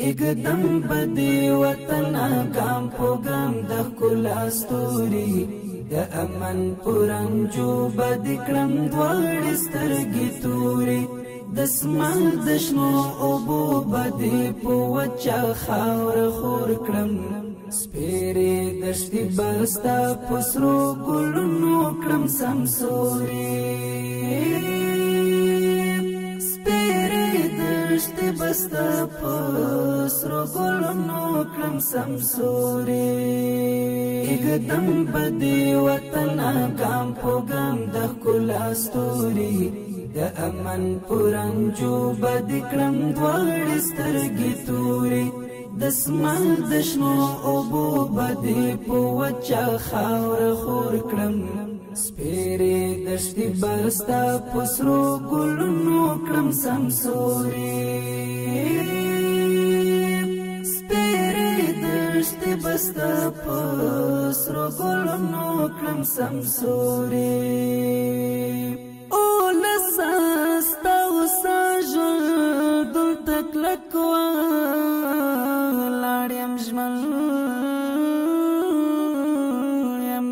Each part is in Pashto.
اګدم بدی وطن ګام په ګام د ښکلا ستوري، د امن پرنجو بد کړم دواړې سترګې توري. د سمل د شنو اوبو بدې په وچه خاوره خور کړم، سپېرې دښتې به ستا په سرو ګلونو کړم سمسورې. سپېرې دښتې به ستا په سرو ګلونو کړم سمسورې. اګدم بدې وطن ګام په ګام د ښکلا ستوري، د امن پرنجو بد کړم دواړې سترګې توري. د سمل د شنو اوبو بدې په وچه خاوره خور کړم، سپېرې دښتې به ستا په سرو ګلونو کړم سمسورې. سپېرې دښتې به ستا په سرو ګلونو کړم سمسورې. اولسه ستا اوسه ژوند دلته کلک وه، لاړ یم ژمن یم.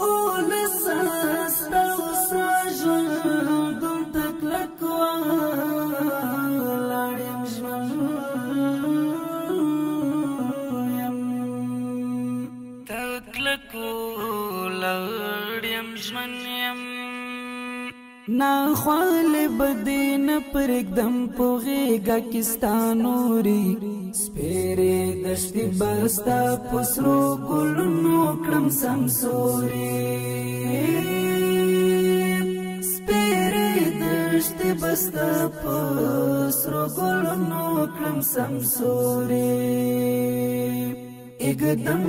اولسه ستا اوسه ژوند دلته کلک وه، لاړ یم ژمن یم. تکلک لاړ یم ژمن یم. نا خوال بدې نه پرېږدم په غېږه کې ستا نوري، سپېرې دښتې به ستا په سرو ګلونو کړم سمسورې. سپېرې دښتې به ستا په سرو ګلونو کړم سمسورې. اګدم